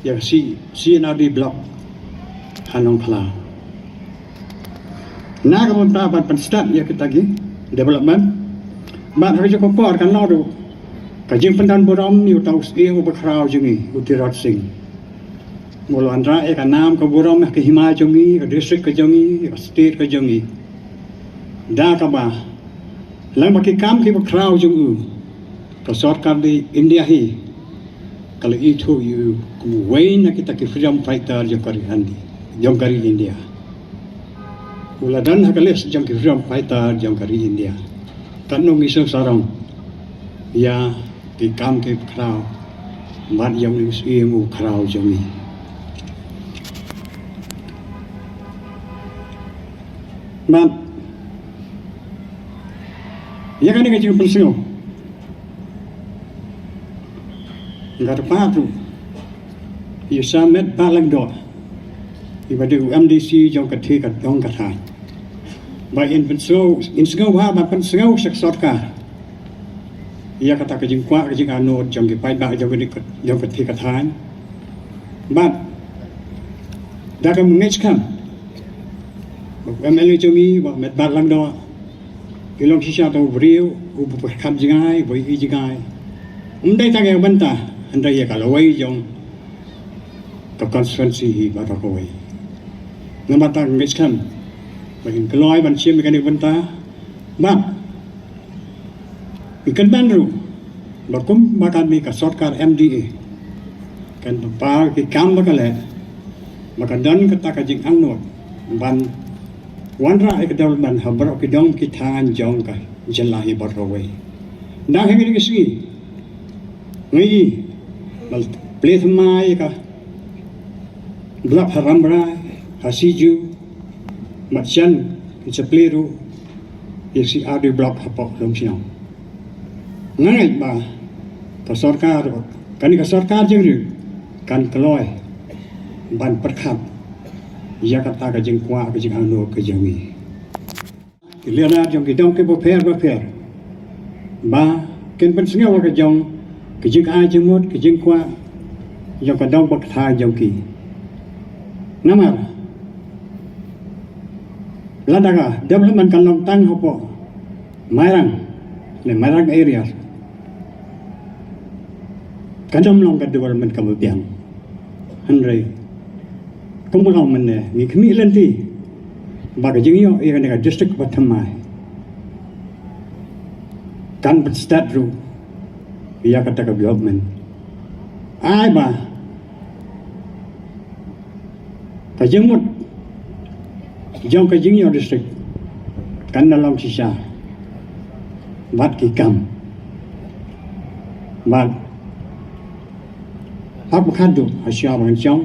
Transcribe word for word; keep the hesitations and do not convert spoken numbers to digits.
ïa ka C, C and R D block ha Nongkhlaw. Na ka bynta ban pynstad ïa kita ki development, bad ha ka por kan long ruh ka jingpyndan burom ïa uta u syiem uba khraw jong ngi, u Tirot Sing. U la wanrah ïa ka nam ka burom ha ka hima jong ngi, ka district ka jong ngi, ka state ka jong ngi. Da kaba, lyngba ki kam kiba khraw jong u, ka sorkar India hi ka la ithuh ïa u kum uwei na kita ki freedom fighter jong ka ri India, jong ka ri India. U la don ha ka list jong ki freedom fighter jong ka ri India. Katno ngi sngewsarong ïa ki kam ki khraw bad ïa u syiem u khraw jong ngi. Bad ïa kane ka jingpynsngew, nga kyrpad ruh ïa u Sir Metbah Lyngdoh, iba dei u M D C jong ka thaiñ, ka jong ka thaiñ, ba in pynsngew, in sngewbha ban pynsngew sha ka sorkar ïa kata ka jingkwah ka jingangnud jong ki paidbah jong ka, jong ka thaiñ ka thaiñ. Bad da kaba ngeit skhem ba u M L A jong ngi, u Bah Metbah Lyngdoh, u long shisha uta u briew uba pyrkhat jngai, uba ïohi jngai, ym dei tang ïa ka bynta, hynrei ïa ka lawei jong ka constituency hi baroh kawei. Namar kata nga ngeit skhem ba kin kloi ban shim ïa kane ka bynta. Bad ngi kyrmen ruh ba kumba ka dei ka sorkar M D A kan pynpaw ki kam ba ka leh, ba ka don kata ka jingangnud ban wanrah ïa ka development ha baroh ki dong ki thaiñ jong ka jylla hi baroh kawei. Dang ha kine ki sngi ngi la plie thymmai ïa ka block ha Rambrai, ha Siju, bad shen ngi sa plie ruh ïa C R D block hapoh Lumshnong. Nga ngeit ba ka sorkar, kane ka sorkar jong ngi kan kloi ban pyrkhat ïa kata ka jingkwah ka jingangnud ka jong ngi. Ki leader jong ki dong kiba pher ba pher ba kin pynsngew ïa ka jong ka jingkha jingmut ka jingkwah jong ka dong ba ka thaiñ jong ki. Namar lada ka development kan long tang hapoh Mairang, ne Mairang area, kan ym long ka development kaba biang. Hynrei kumba long mynne ngi khmih lynti ba ka jingïoh ïa kane ka district ba thymmai kan pynstad ruh ïa kata ka development. Ai ba ka jingmut jong ka Jingïoh District kan da long shisha bad ki kam. Bad hap khadduh ha shisha ba ngan shong